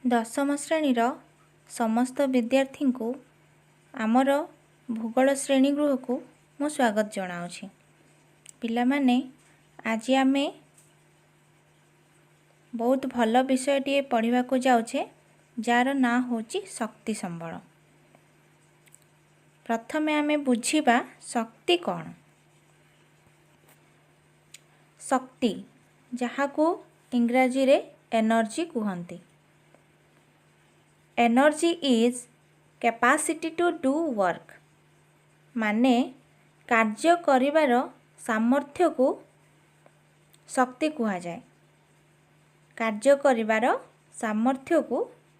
ଦଶମ ଶ୍ରେଣୀର ସମସ୍ତ ବିଦ୍ୟାର୍ଥୀଙ୍କୁ ଆମର ଭୂଗୋଳ ଶ୍ରେଣୀ ଗୃହକୁ ମୁଁ ସ୍ୱାଗତ ଜଣାଉଛି। ପିଲାମାନେ, ଆଜି ଆମେ ବହୁତ ଭଲ ବିଷୟଟିଏ ପଢ଼ିବାକୁ ଯାଉଛେ, ଯାହାର ନାଁ ହେଉଛି ଶକ୍ତି ସମ୍ବଳ। ପ୍ରଥମେ ଆମେ ବୁଝିବା ଶକ୍ତି କ'ଣ। ଶକ୍ତି, ଯାହାକୁ ଇଂରାଜୀରେ ଏନର୍ଜି କୁହନ୍ତି। Energy is capacity to do work, ମାନେ କାର୍ଯ୍ୟ କରିବାର ସାମର୍ଥ୍ୟକୁ ଶକ୍ତି କୁହାଯାଏ। କାର୍ଯ୍ୟ କରିବାର ସାମର୍ଥ୍ୟକୁ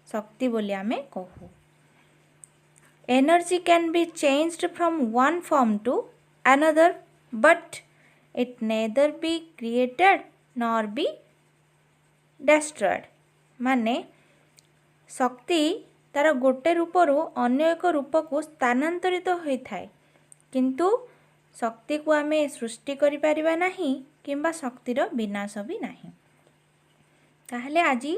ଶକ୍ତି ବୋଲି ଆମେ କହୁ। Energy can be changed from one form to another, but it neither be created nor be destroyed. ମାନେ ଶକ୍ତି ତାର ଗୋଟେ ରୂପରୁ ଅନ୍ୟ ଏକ ରୂପକୁ ସ୍ଥାନାନ୍ତରିତ ହୋଇଥାଏ, କିନ୍ତୁ ଶକ୍ତିକୁ ଆମେ ସୃଷ୍ଟି କରିପାରିବା ନାହିଁ କିମ୍ବା ଶକ୍ତିର ବିନାଶ ବି ନାହିଁ। ତାହେଲେ ଆଜି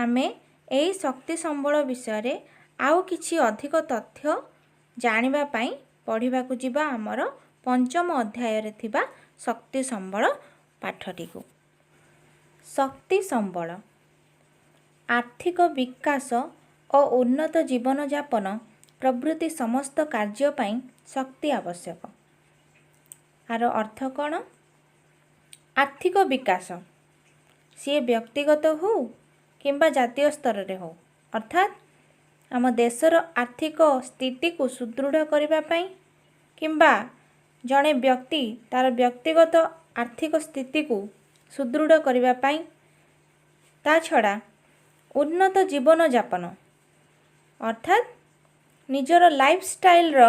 ଆମେ ଏଇ ଶକ୍ତି ସମ୍ବଳ ବିଷୟରେ ଆଉ କିଛି ଅଧିକ ତଥ୍ୟ ଜାଣିବା ପାଇଁ ପଢ଼ିବାକୁ ଯିବା ଆମର ପଞ୍ଚମ ଅଧ୍ୟାୟରେ ଥିବା ଶକ୍ତି ସମ୍ବଳ ପାଠଟିକୁ। ଶକ୍ତି ସମ୍ବଳ। ଆର୍ଥିକ ବିକାଶ ଓ ଉନ୍ନତ ଜୀବନଯାପନ ପ୍ରଭୃତି ସମସ୍ତ କାର୍ଯ୍ୟ ପାଇଁ ଶକ୍ତି ଆବଶ୍ୟକ। ଆର ଅର୍ଥ କ'ଣ? ଆର୍ଥିକ ବିକାଶ, ସିଏ ବ୍ୟକ୍ତିଗତ ହଉ କିମ୍ବା ଜାତୀୟ ସ୍ତରରେ ହଉ, ଅର୍ଥାତ୍ ଆମ ଦେଶର ଆର୍ଥିକ ସ୍ଥିତିକୁ ସୁଦୃଢ଼ କରିବା ପାଇଁ କିମ୍ବା ଜଣେ ବ୍ୟକ୍ତି ତା'ର ବ୍ୟକ୍ତିଗତ ଆର୍ଥିକ ସ୍ଥିତିକୁ ସୁଦୃଢ଼ କରିବା ପାଇଁ, ତା ଛଡ଼ା ଉନ୍ନତ ଜୀବନଯାପନ, ଅର୍ଥାତ୍ ନିଜର ଲାଇଫଷ୍ଟାଇଲର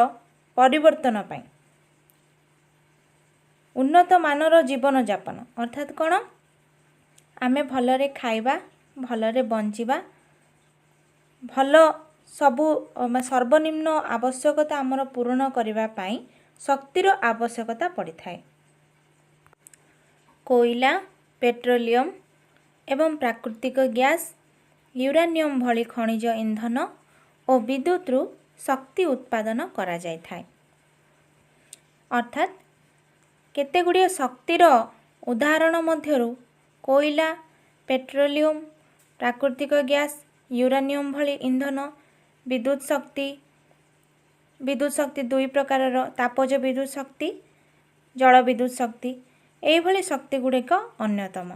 ପରିବର୍ତ୍ତନ ପାଇଁ, ଉନ୍ନତ ମାନର ଜୀବନଯାପନ, ଅର୍ଥାତ୍ କ'ଣ, ଆମେ ଭଲରେ ଖାଇବା, ଭଲରେ ବଞ୍ଚିବା, ଭଲ ସବୁ ସର୍ବନିମ୍ନ ଆବଶ୍ୟକତା ଆମର ପୂରଣ କରିବା ପାଇଁ ଶକ୍ତିର ଆବଶ୍ୟକତା ପଡ଼ିଥାଏ। କୋଇଲା, ପେଟ୍ରୋଲିୟମ ଏବଂ ପ୍ରାକୃତିକ ଗ୍ୟାସ୍, ୟୁରାନିୟମ ଭଳି ଖଣିଜ ଇନ୍ଧନ ଓ ବିଦ୍ୟୁତରୁ ଶକ୍ତି ଉତ୍ପାଦନ କରାଯାଇଥାଏ। ଅର୍ଥାତ୍ କେତେ ଗୁଡ଼ିଏ ଶକ୍ତିର ଉଦାହରଣ ମଧ୍ୟରୁ କୋଇଲା, ପେଟ୍ରୋଲିୟମ, ପ୍ରାକୃତିକ ଗ୍ୟାସ୍, ୟୁରାନିୟମ ଭଳି ଇନ୍ଧନ, ବିଦ୍ୟୁତ ଶକ୍ତି। ବିଦ୍ୟୁତ ଶକ୍ତି ଦୁଇ ପ୍ରକାରର, ତାପଜ ବିଦ୍ୟୁତ ଶକ୍ତି, ଜଳ ବିଦ୍ୟୁତ ଶକ୍ତି। ଏଇଭଳି ଶକ୍ତି ଗୁଡ଼ିକ ଅନ୍ୟତମ।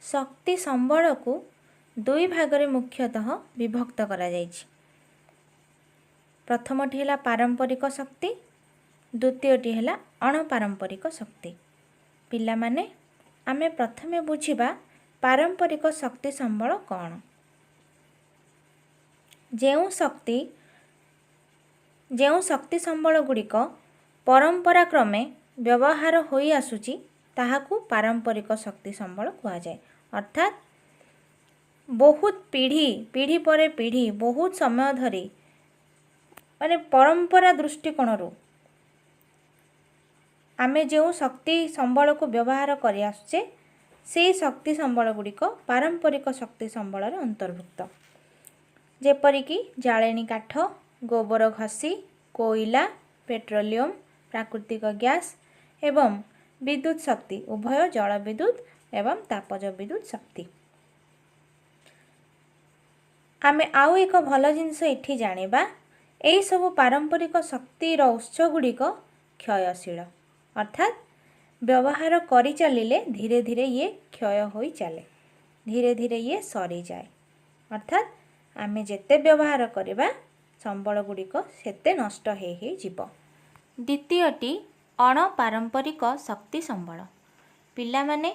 ଶକ୍ତି ସମ୍ବଳକୁ ଦୁଇ ଭାଗରେ ମୁଖ୍ୟତଃ ବିଭକ୍ତ କରାଯାଇଛି। ପ୍ରଥମଟି ହେଲା ପାରମ୍ପରିକ ଶକ୍ତି, ଦ୍ୱିତୀୟଟି ହେଲା ଅଣପାରମ୍ପରିକ ଶକ୍ତି। ପିଲାମାନେ, ଆମେ ପ୍ରଥମେ ବୁଝିବା ପାରମ୍ପରିକ ଶକ୍ତି ସମ୍ବଳ କ'ଣ। ଯେଉଁ ଶକ୍ତି ସମ୍ବଳ ଗୁଡ଼ିକ ପରମ୍ପରା କ୍ରମେ ବ୍ୟବହାର ହୋଇ ଆସୁଛି, ତାହାକୁ ପାରମ୍ପରିକ ଶକ୍ତି ସମ୍ବଳ କୁହାଯାଏ। ଅର୍ଥାତ୍ ବହୁତ ପିଢ଼ି ପିଢ଼ି ପରେ ପିଢ଼ି, ବହୁତ ସମୟ ଧରି, ମାନେ ପରମ୍ପରା ଦୃଷ୍ଟିକୋଣରୁ ଆମେ ଯେଉଁ ଶକ୍ତି ସମ୍ବଳକୁ ବ୍ୟବହାର କରି ଆସୁଛେ, ସେଇ ଶକ୍ତି ସମ୍ବଳ ଗୁଡ଼ିକ ପାରମ୍ପରିକ ଶକ୍ତି ସମ୍ବଳରେ ଅନ୍ତର୍ଭୁକ୍ତ। ଯେପରିକି ଜାଳେଣି କାଠ, ଗୋବର ଘଷି, କୋଇଲା, ପେଟ୍ରୋଲିୟମ, ପ୍ରାକୃତିକ ଗ୍ୟାସ୍ ଏବଂ ବିଦ୍ୟୁତ ଶକ୍ତି, ଉଭୟ ଜଳ ବିଦ୍ୟୁତ ଏବଂ ତାପଜ ବିଦ୍ୟୁତ ଶକ୍ତି। ଆମେ ଆଉ ଏକ ଭଲ ଜିନିଷ ଏଠି ଜାଣିବା, ଏହିସବୁ ପାରମ୍ପରିକ ଶକ୍ତିର ଉତ୍ସ ଗୁଡ଼ିକ କ୍ଷୟଶୀଳ, ଅର୍ଥାତ୍ ବ୍ୟବହାର କରିଚାଲିଲେ ଧୀରେ ଧୀରେ ଇଏ କ୍ଷୟ ହୋଇ ଚାଲେ, ଧୀରେ ଧୀରେ ଇଏ ସରିଯାଏ। ଅର୍ଥାତ୍ ଆମେ ଯେତେ ବ୍ୟବହାର କରିବା, ସମ୍ବଳ ଗୁଡ଼ିକ ସେତେ ନଷ୍ଟ ହେଇ ହେଇଯିବ। ଦ୍ୱିତୀୟଟି ଅଣପାରମ୍ପରିକ ଶକ୍ତି ସମ୍ବଳ। ପିଲାମାନେ,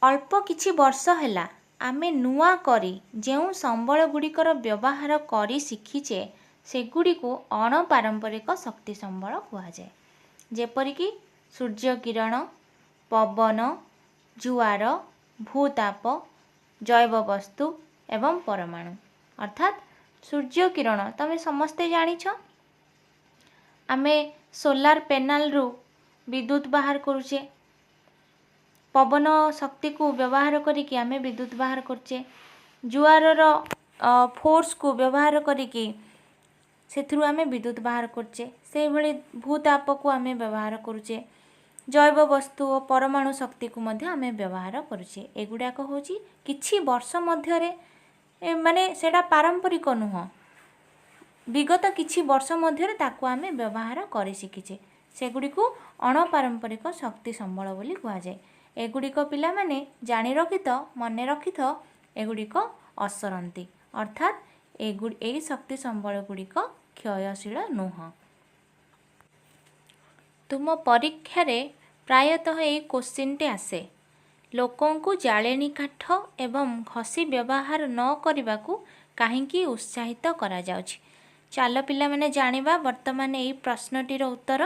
ଅଳ୍ପ କିଛି ବର୍ଷ ହେଲା ଆମେ ନୂଆ କରି ଯେଉଁ ସମ୍ବଳ ଗୁଡ଼ିକର ବ୍ୟବହାର କରି ଶିଖିଛେ, ସେଗୁଡ଼ିକୁ ଅଣପାରମ୍ପରିକ ଶକ୍ତି ସମ୍ବଳ କୁହାଯାଏ। ଯେପରିକି ସୂର୍ଯ୍ୟ କିରଣ, ପବନ, ଜୁଆର, ଭୂତାପ, ଜୈବ ବସ୍ତୁ ଏବଂ ପରମାଣୁ। ଅର୍ଥାତ୍ ସୂର୍ଯ୍ୟ କିରଣ ତମେ ସମସ୍ତେ ଜାଣିଛ, ଆମେ ସୋଲାର ପେନାଲରୁ ବିଦ୍ୟୁତ ବାହାର କରୁଛେ। ପବନ ଶକ୍ତିକୁ ବ୍ୟବହାର କରିକି ଆମେ ବିଦ୍ୟୁତ ବାହାର କରୁଛେ। ଜୁଆରର ଫୋର୍ସକୁ ବ୍ୟବହାର କରିକି ସେଥିରୁ ଆମେ ବିଦ୍ୟୁତ ବାହାର କରୁଛେ। ସେଇଭଳି ଭୂତାପକୁ ଆମେ ବ୍ୟବହାର କରୁଛେ। ଜୈବ ବସ୍ତୁ ଓ ପରମାଣୁ ଶକ୍ତିକୁ ମଧ୍ୟ ଆମେ ବ୍ୟବହାର କରୁଛେ। ଏଗୁଡ଼ାକ ହେଉଛି କିଛି ବର୍ଷ ମଧ୍ୟରେ, ମାନେ ସେଇଟା ପାରମ୍ପରିକ ନୁହଁ, ବିଗତ କିଛି ବର୍ଷ ମଧ୍ୟରେ ତାକୁ ଆମେ ବ୍ୟବହାର କରି ଶିଖିଛେ। ସେଗୁଡ଼ିକୁ ଅଣପାରମ୍ପରିକ ଶକ୍ତି ସମ୍ବଳ ବୋଲି କୁହାଯାଏ। ଏଗୁଡ଼ିକ ପିଲାମାନେ ଜାଣି ରଖିଥ, ମନେ ରଖିଥ, ଏଗୁଡ଼ିକ ଅସରନ୍ତି, ଅର୍ଥାତ୍ ଏଇ ଶକ୍ତି ସମ୍ବଳ ଗୁଡ଼ିକ କ୍ଷୟଶୀଳ ନୁହଁ। ତୁମ ପରୀକ୍ଷାରେ ପ୍ରାୟତଃ ଏଇ କୋଶ୍ଚିନ୍ଟି ଆସେ, ଲୋକଙ୍କୁ ଜାଳେଣି କାଠ ଏବଂ ଘଷି ବ୍ୟବହାର ନ କରିବାକୁ କାହିଁକି ଉତ୍ସାହିତ କରାଯାଉଛି? ଚାଲ ପିଲାମାନେ, ଜାଣିବା ବର୍ତ୍ତମାନ ଏଇ ପ୍ରଶ୍ନଟିର ଉତ୍ତର।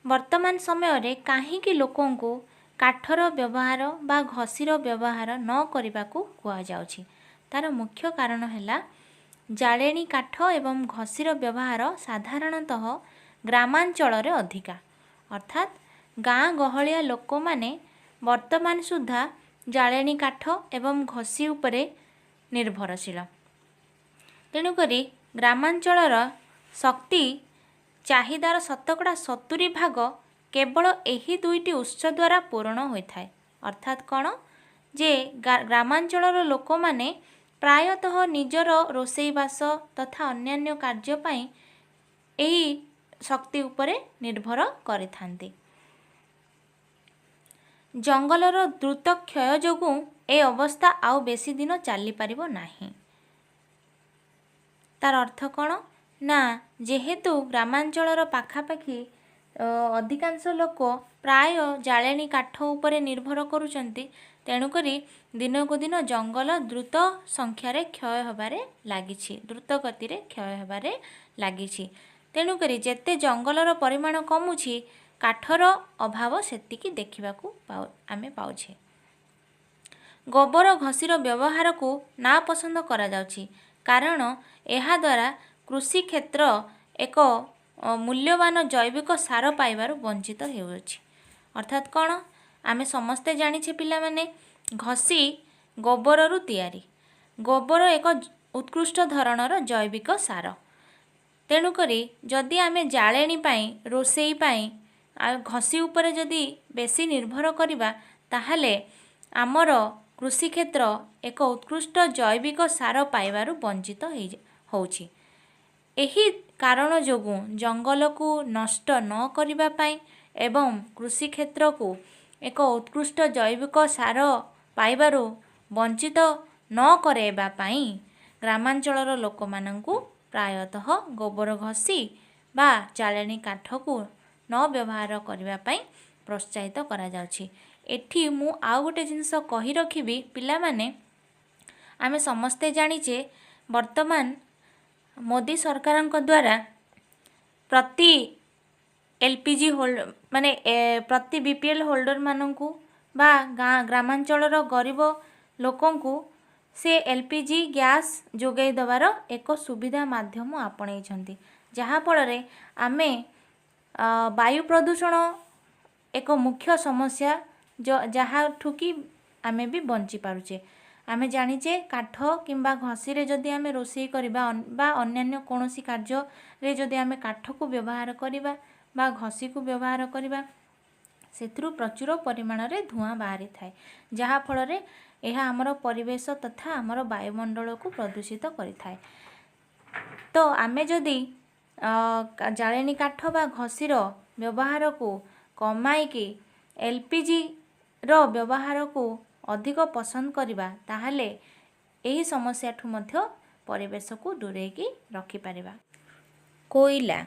ବର୍ତ୍ତମାନ ସମୟରେ କାହିଁକି ଲୋକଙ୍କୁ କାଠର ବ୍ୟବହାର ବା ଘଷିର ବ୍ୟବହାର ନ କରିବାକୁ କୁହାଯାଉଛି? ତା'ର ମୁଖ୍ୟ କାରଣ ହେଲା, ଜାଳେଣି କାଠ ଏବଂ ଘଷିର ବ୍ୟବହାର ସାଧାରଣତଃ ଗ୍ରାମାଞ୍ଚଳରେ ଅଧିକା। ଅର୍ଥାତ୍ ଗାଁ ଗହଳିଆ ଲୋକମାନେ ବର୍ତ୍ତମାନ ସୁଦ୍ଧା ଜାଳେଣି କାଠ ଏବଂ ଘଷି ଉପରେ ନିର୍ଭରଶୀଳ। ତେଣୁକରି ଗ୍ରାମାଞ୍ଚଳର ଶକ୍ତି ଚାହିଦାର 70% ଭାଗ କେବଳ ଏହି ଦୁଇଟି ଉତ୍ସ ଦ୍ୱାରା ପୂରଣ ହୋଇଥାଏ। ଅର୍ଥାତ୍ କ'ଣ ଯେ ଗ୍ରାମାଞ୍ଚଳର ଲୋକମାନେ ପ୍ରାୟତଃ ନିଜର ରୋଷେଇବାସ ତଥା ଅନ୍ୟାନ୍ୟ କାର୍ଯ୍ୟ ପାଇଁ ଏହି ଶକ୍ତି ଉପରେ ନିର୍ଭର କରିଥାନ୍ତି। ଜଙ୍ଗଲର ଦ୍ରୁତ କ୍ଷୟ ଯୋଗୁଁ ଏ ଅବସ୍ଥା ଆଉ ବେଶୀ ଦିନ ଚାଲିପାରିବ ନାହିଁ। ତାର ଅର୍ଥ କ'ଣ ନା, ଯେହେତୁ ଗ୍ରାମାଞ୍ଚଳର ପାଖାପାଖି ଅଧିକାଂଶ ଲୋକ ପ୍ରାୟ ଜାଳେଣି କାଠ ଉପରେ ନିର୍ଭର କରୁଛନ୍ତି, ତେଣୁକରି ଦିନକୁ ଦିନ ଜଙ୍ଗଲ ଦ୍ରୁତ ସଂଖ୍ୟାରେ କ୍ଷୟ ହେବାରେ ଲାଗିଛି, ଦ୍ରୁତ ଗତିରେ କ୍ଷୟ ହେବାରେ ଲାଗିଛି। ତେଣୁକରି ଯେତେ ଜଙ୍ଗଲର ପରିମାଣ କମୁଛି, କାଠର ଅଭାବ ସେତିକି ଦେଖିବାକୁ ଆମେ ପାଉଛେ। ଗୋବର ଘଷିର ବ୍ୟବହାରକୁ ନାପସନ୍ଦ କରାଯାଉଛି, କାରଣ ଏହାଦ୍ୱାରା କୃଷି କ୍ଷେତ୍ର ଏକ ମୂଲ୍ୟବାନ ଜୈବିକ ସାର ପାଇବାରୁ ବଞ୍ଚିତ ହେଉଅଛି। ଅର୍ଥାତ୍ କ'ଣ? ଆମେ ସମସ୍ତେ ଜାଣିଛେ ପିଲାମାନେ, ଘଷି ଗୋବରରୁ ତିଆରି। ଗୋବର ଏକ ଉତ୍କୃଷ୍ଟ ଧରଣର ଜୈବିକ ସାର। ତେଣୁକରି ଯଦି ଆମେ ଜାଳେଣି ପାଇଁ, ରୋଷେଇ ପାଇଁ ଆଉ ଘଷି ଉପରେ ଯଦି ବେଶୀ ନିର୍ଭର କରିବା, ତାହେଲେ ଆମର କୃଷି କ୍ଷେତ୍ର ଏକ ଉତ୍କୃଷ୍ଟ ଜୈବିକ ସାର ପାଇବାରୁ ବଞ୍ଚିତ ହେଇ ହେଉଛି। ଏହି କାରଣ ଯୋଗୁଁ ଜଙ୍ଗଲକୁ ନଷ୍ଟ ନ କରିବା ପାଇଁ ଏବଂ କୃଷି କ୍ଷେତ୍ରକୁ ଏକ ଉତ୍କୃଷ୍ଟ ଜୈବିକ ସାର ପାଇବାରୁ ବଞ୍ଚିତ ନ କରାଇବା ପାଇଁ ଗ୍ରାମାଞ୍ଚଳର ଲୋକମାନଙ୍କୁ ପ୍ରାୟତଃ ଗୋବର ଘଷି ବା ଜାଳେଣି କାଠକୁ ନ ବ୍ୟବହାର କରିବା ପାଇଁ ପ୍ରୋତ୍ସାହିତ କରାଯାଉଛି। ଏଠି ମୁଁ ଆଉ ଗୋଟେ ଜିନିଷ କହି ରଖିବି ପିଲାମାନେ, ଆମେ ସମସ୍ତେ ଜାଣିଛେ, ବର୍ତ୍ତମାନ ମୋଦି ସରକାରଙ୍କ ଦ୍ୱାରା ପ୍ରତି ଏଲ୍ ପି ଜି ହୋଲ୍ଡ ମାନେ ପ୍ରତି ବିପିଏଲ୍ ହୋଲ୍ଡରମାନଙ୍କୁ ବା ଗାଁ ଗ୍ରାମାଞ୍ଚଳର ଗରିବ ଲୋକଙ୍କୁ ସେ ଏଲ୍ ପି ଜି ଗ୍ୟାସ୍ ଯୋଗାଇ ଦେବାର ଏକ ସୁବିଧା ମାଧ୍ୟମ ଆପଣେଇଛନ୍ତି, ଯାହାଫଳରେ ଆମେ ବାୟୁ ପ୍ରଦୂଷଣ ଏକ ମୁଖ୍ୟ ସମସ୍ୟା, ଯାହାଠୁ କି ଆମେ ବି ବଞ୍ଚିପାରୁଛେ। ଆମେ ଜାଣିଛେ, କାଠ କିମ୍ବା ଘଷିରେ ଯଦି ଆମେ ରୋଷେଇ କରିବା ବା ଅନ୍ୟାନ୍ୟ କୌଣସି କାର୍ଯ୍ୟରେ ଯଦି ଆମେ କାଠକୁ ବ୍ୟବହାର କରିବା ବା ଘଷିକୁ ବ୍ୟବହାର କରିବା, ସେଥିରୁ ପ୍ରଚୁର ପରିମାଣରେ ଧୂଆଁ ବାହାରିଥାଏ, ଯାହାଫଳରେ ଏହା ଆମର ପରିବେଶ ତଥା ଆମର ବାୟୁମଣ୍ଡଳକୁ ପ୍ରଦୂଷିତ କରିଥାଏ। ତ ଆମେ ଯଦି ଜାଳେଣି କାଠ ବା ଘଷିର ବ୍ୟବହାରକୁ କମାଇକି ଏଲ୍ପିଜିର ବ୍ୟବହାରକୁ ଅଧିକ ପସନ୍ଦ କରିବା, ତାହେଲେ ଏହି ସମସ୍ୟାଠୁ ମଧ୍ୟ ପରିବେଶକୁ ଦୂରେଇକି ରଖିପାରିବା। କୋଇଲା।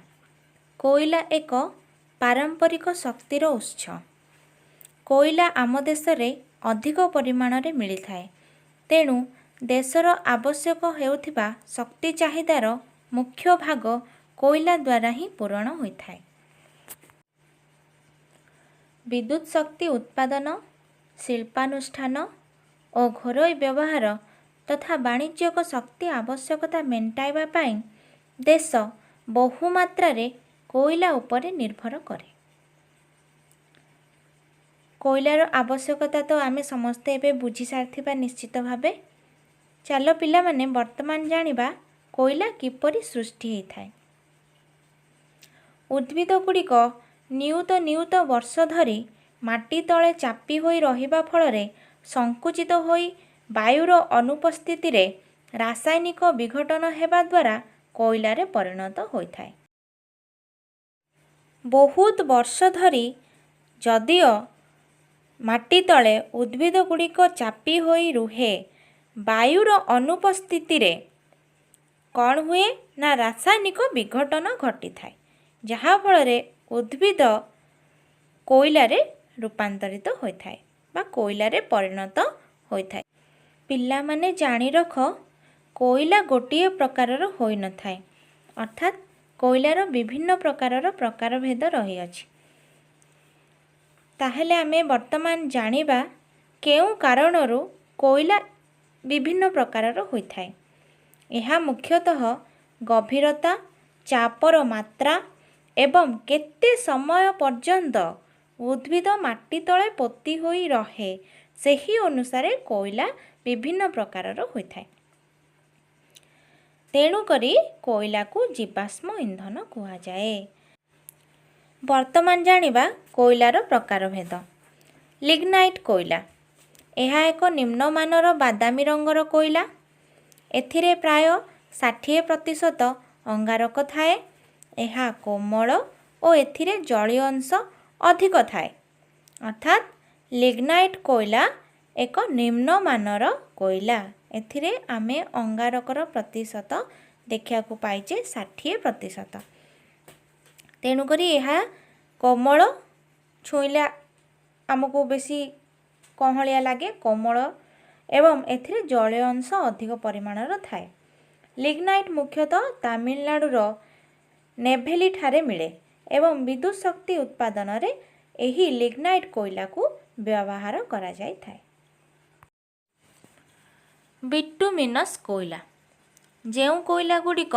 କୋଇଲା ଏକ ପାରମ୍ପରିକ ଶକ୍ତିର ଉତ୍ସ। କୋଇଲା ଆମ ଦେଶରେ ଅଧିକ ପରିମାଣରେ ମିଳିଥାଏ। ତେଣୁ ଦେଶର ଆବଶ୍ୟକ ହେଉଥିବା ଶକ୍ତି ଚାହିଦାର ମୁଖ୍ୟ ଭାଗ କୋଇଲା ଦ୍ୱାରା ହିଁ ପୂରଣ ହୋଇଥାଏ। ବିଦ୍ୟୁତ ଶକ୍ତି ଉତ୍ପାଦନ, ଶିଳ୍ପାନୁଷ୍ଠାନ ଓ ଘରୋଇ ବ୍ୟବହାର ତଥା ବାଣିଜ୍ୟିକ ଶକ୍ତି ଆବଶ୍ୟକତା ମେଣ୍ଟାଇବା ପାଇଁ ଦେଶ ବହୁମାତ୍ରାରେ କୋଇଲା ଉପରେ ନିର୍ଭର କରେ। କୋଇଲାର ଆବଶ୍ୟକତା ତ ଆମେ ସମସ୍ତେ ଏବେ ବୁଝି ସାରିଥିବା ନିଶ୍ଚିତ ଭାବେ। ଚାଲ ପିଲାମାନେ, ବର୍ତ୍ତମାନ ଜାଣିବା କୋଇଲା କିପରି ସୃଷ୍ଟି ହୋଇଥାଏ। ଉଦ୍ଭିଦ ଗୁଡ଼ିକ ନିୟୁତ ନିୟୁତ ବର୍ଷ ଧରି ମାଟି ତଳେ ଚାପି ହୋଇ ରହିବା ଫଳରେ ସଙ୍କୁଚିତ ହୋଇ ବାୟୁର ଅନୁପସ୍ଥିତିରେ ରାସାୟନିକ ବିଘଟନ ହେବା ଦ୍ୱାରା କୋଇଲାରେ ପରିଣତ ହୋଇଥାଏ। ବହୁତ ବର୍ଷ ଧରି ଯଦିଓ ମାଟି ତଳେ ଉଦ୍ଭିଦ ଗୁଡ଼ିକ ଚାପି ହୋଇ ରୁହେ, ବାୟୁର ଅନୁପସ୍ଥିତିରେ କ'ଣ ହୁଏ ନା ରାସାୟନିକ ବିଘଟନ ଘଟିଥାଏ, ଯାହାଫଳରେ ଉଦ୍ଭିଦ କୋଇଲାରେ ରୂପାନ୍ତରିତ ହୋଇଥାଏ ବା କୋଇଲାରେ ପରିଣତ ହୋଇଥାଏ। ପିଲାମାନେ, ଜାଣି ରଖ, କୋଇଲା ଗୋଟିଏ ପ୍ରକାରର ହୋଇନଥାଏ, ଅର୍ଥାତ୍ କୋଇଲାର ବିଭିନ୍ନ ପ୍ରକାରର ପ୍ରକାରଭେଦ ରହିଅଛି। ତାହେଲେ ଆମେ ବର୍ତ୍ତମାନ ଜାଣିବା କେଉଁ କାରଣରୁ କୋଇଲା ବିଭିନ୍ନ ପ୍ରକାରର ହୋଇଥାଏ। ଏହା ମୁଖ୍ୟତଃ ଗଭୀରତା, ଚାପର ମାତ୍ରା ଏବଂ କେତେ ସମୟ ପର୍ଯ୍ୟନ୍ତ ଉଦ୍ଭିଦ ମାଟି ତଳେ ପୋତି ହୋଇ ରହେ, ସେହି ଅନୁସାରେ କୋଇଲା ବିଭିନ୍ନ ପ୍ରକାରର ହୋଇଥାଏ। ତେଣୁକରି କୋଇଲାକୁ ଜୀବାଶ୍ମ ଇନ୍ଧନ କୁହାଯାଏ। ବର୍ତ୍ତମାନ ଜାଣିବା କୋଇଲାର ପ୍ରକାରଭେଦ। ଲିଗ୍ନାଇଟ୍ କୋଇଲା: ଏହା ଏକ ନିମ୍ନମାନର ବାଦାମୀ ରଙ୍ଗର କୋଇଲା। ଏଥିରେ ପ୍ରାୟ 60% ଅଙ୍ଗାରକ ଥାଏ। ଏହା କୋମଳ ଓ ଏଥିରେ ଜଳୀୟ ଅଂଶ ଅଧିକ ଥାଏ। ଅର୍ଥାତ୍ ଲିଗ୍ନାଇଟ୍ କୋଇଲା ଏକ ନିମ୍ନମାନର କୋଇଲା। ଏଥିରେ ଆମେ ଅଙ୍ଗାରକର ପ୍ରତିଶତ ଦେଖିବାକୁ ପାଇଛେ 60%। ତେଣୁକରି ଏହା କୋମଳ, ଛୁଇଁଲେ ଆମକୁ ବେଶୀ କହଳିଆ ଲାଗେ, କୋମଳ ଏବଂ ଏଥିରେ ଜଳୀୟ ଅଂଶ ଅଧିକ ପରିମାଣର ଥାଏ। ଲିଗ୍ନାଇଟ୍ ମୁଖ୍ୟତଃ ତାମିଲନାଡ଼ୁର ନେଭେଲିଠାରେ ମିଳେ ଏବଂ ବିଦ୍ୟୁତ ଶକ୍ତି ଉତ୍ପାଦନରେ ଏହି ଲିଗ୍ନାଇଟ୍ କୋଇଲାକୁ ବ୍ୟବହାର କରାଯାଇଥାଏ। ବିଟୁମିନସ୍ କୋଇଲା: ଯେଉଁ କୋଇଲା ଗୁଡ଼ିକ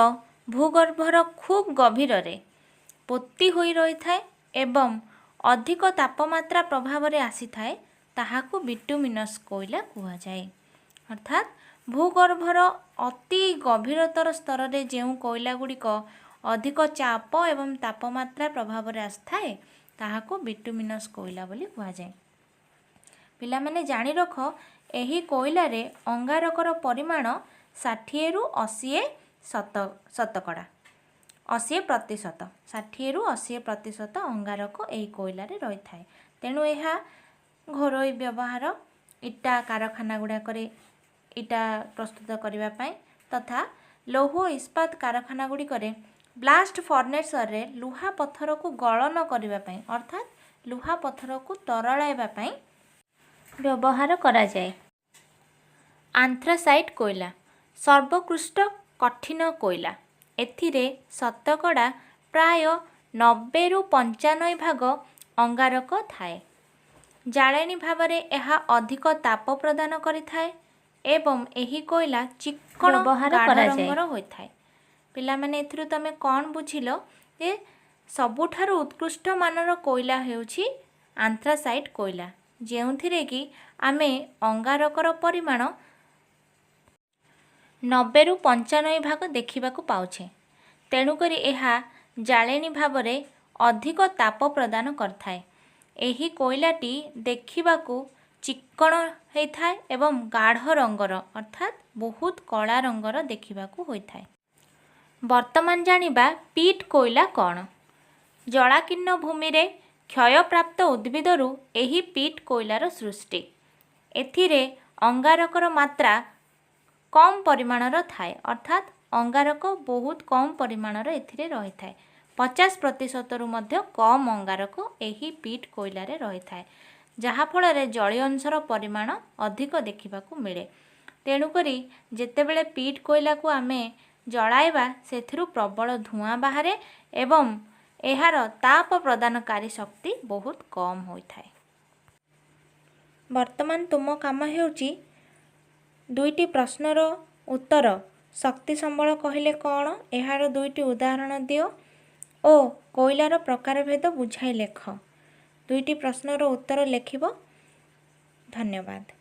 ଭୂଗର୍ଭର ଖୁବ୍ ଗଭୀରରେ ପୋତି ହୋଇ ରହିଥାଏ ଏବଂ ଅଧିକ ତାପମାତ୍ରା ପ୍ରଭାବରେ ଆସିଥାଏ, ତାହାକୁ ବିଟୁମିନସ୍ କୋଇଲା କୁହାଯାଏ। ଅର୍ଥାତ୍ ଭୂଗର୍ଭର ଅତି ଗଭୀରତର ସ୍ତରରେ ଯେଉଁ କୋଇଲା ଗୁଡ଼ିକ ଅଧିକ ଚାପ ଏବଂ ତାପମାତ୍ରା ପ୍ରଭାବରେ ଆସିଥାଏ, ତାହାକୁ ବିଟୁମିନସ୍ କୋଇଲା ବୋଲି କୁହାଯାଏ। ପିଲାମାନେ, ଜାଣି ରଖ, ଏହି କୋଇଲାରେ ଅଙ୍ଗାରକର ପରିମାଣ 60ରୁ 80 ଶତକଡ଼ା, 80%, 60ରୁ 80% ଅଙ୍ଗାରକ ଏହି କୋଇଲାରେ ରହିଥାଏ। ତେଣୁ ଏହା ଘରୋଇ ବ୍ୟବହାର, ଇଟା କାରଖାନା ଗୁଡ଼ାକରେ ଇଟା ପ୍ରସ୍ତୁତ କରିବା ପାଇଁ ତଥା ଲୌହ ଇସ୍ପାତ କାରଖାନା ଗୁଡ଼ିକରେ ବ୍ଲାଷ୍ଟ ଫର୍ନେସରରେ ଲୁହା ପଥରକୁ ଗଳନ କରିବା ପାଇଁ, ଅର୍ଥାତ୍ ଲୁହା ପଥରକୁ ତରଳାଇବା ପାଇଁ ବ୍ୟବହାର କରାଯାଏ। ଆନ୍ଥ୍ରାସାଇଟ୍ କୋଇଲା ସର୍ବୋତ୍କୃଷ୍ଟ କଠିନ କୋଇଲା। ଏଥିରେ ଶତକଡ଼ା ପ୍ରାୟ 90ରୁ 95 ଭାଗ ଅଙ୍ଗାରକ ଥାଏ। ଜାଳେଣି ଭାବରେ ଏହା ଅଧିକ ତାପ ପ୍ରଦାନ କରିଥାଏ ଏବଂ ଏହି କୋଇଲା ଚିକ୍କଣ ବ୍ୟବହାର ଗାଢ଼ କରାଯାଏ। ରଙ୍ଗର ହୋଇଥାଏ। ପିଲାମାନେ, ଏଥିରୁ ତମେ କ'ଣ ବୁଝିଲ ଯେ ସବୁଠାରୁ ଉତ୍କୃଷ୍ଟ ମାନର କୋଇଲା ହେଉଛି ଆନ୍ଥ୍ରାସାଇଟ୍ କୋଇଲା, ଯେଉଁଥିରେ କି ଆମେ ଅଙ୍ଗାରକର ପରିମାଣ 90ରୁ 95 ଭାଗ ଦେଖିବାକୁ ପାଉଛେ। ତେଣୁକରି ଏହା ଜାଳେଣି ଭାବରେ ଅଧିକ ତାପ ପ୍ରଦାନ କରିଥାଏ। ଏହି କୋଇଲାଟି ଦେଖିବାକୁ ଚିକ୍କଣ ହେଇଥାଏ ଏବଂ ଗାଢ଼ ରଙ୍ଗର, ଅର୍ଥାତ୍ ବହୁତ କଳା ରଙ୍ଗର ଦେଖିବାକୁ ହୋଇଥାଏ। ବର୍ତ୍ତମାନ ଜାଣିବା ପିଟ୍ କୋଇଲା କ'ଣ। ଜଳାକୀର୍ଣ୍ଣ ଭୂମିରେ କ୍ଷୟପ୍ରାପ୍ତ ଉଦ୍ଭିଦରୁ ଏହି ପିଟ୍ କୋଇଲାର ସୃଷ୍ଟି। ଏଥିରେ ଅଙ୍ଗାରକର ମାତ୍ରା କମ୍ ପରିମାଣର ଥାଏ, ଅର୍ଥାତ୍ ଅଙ୍ଗାରକ ବହୁତ କମ୍ ପରିମାଣର ଏଥିରେ ରହିଥାଏ। 50%ରୁ ମଧ୍ୟ କମ୍ ଅଙ୍ଗାରକ ଏହି ପିଟ୍ କୋଇଲାରେ ରହିଥାଏ, ଯାହାଫଳରେ ଜଳୀୟ ଅଂଶର ପରିମାଣ ଅଧିକ ଦେଖିବାକୁ ମିଳେ। ତେଣୁକରି ଯେତେବେଳେ ପିଟ୍ କୋଇଲାକୁ ଆମେ ଜଳାଇବା, ସେଥିରୁ ପ୍ରବଳ ଧୂଆଁ ବାହାରେ ଏବଂ ଏହାର ତାପ ପ୍ରଦାନକାରୀ ଶକ୍ତି ବହୁତ କମ୍ ହୋଇଥାଏ। ବର୍ତ୍ତମାନ ତୁମ କାମ ହେଉଛି ଦୁଇଟି ପ୍ରଶ୍ନର ଉତ୍ତର। ଶକ୍ତି ସମ୍ବଳ କହିଲେ କ'ଣ? ଏହାର ଦୁଇଟି ଉଦାହରଣ ଦିଅ ଓ କୋଇଲାର ପ୍ରକାରଭେଦ ବୁଝାଇ ଲେଖ। ଦୁଇଟି ପ୍ରଶ୍ନର ଉତ୍ତର ଲେଖିବ। ଧନ୍ୟବାଦ।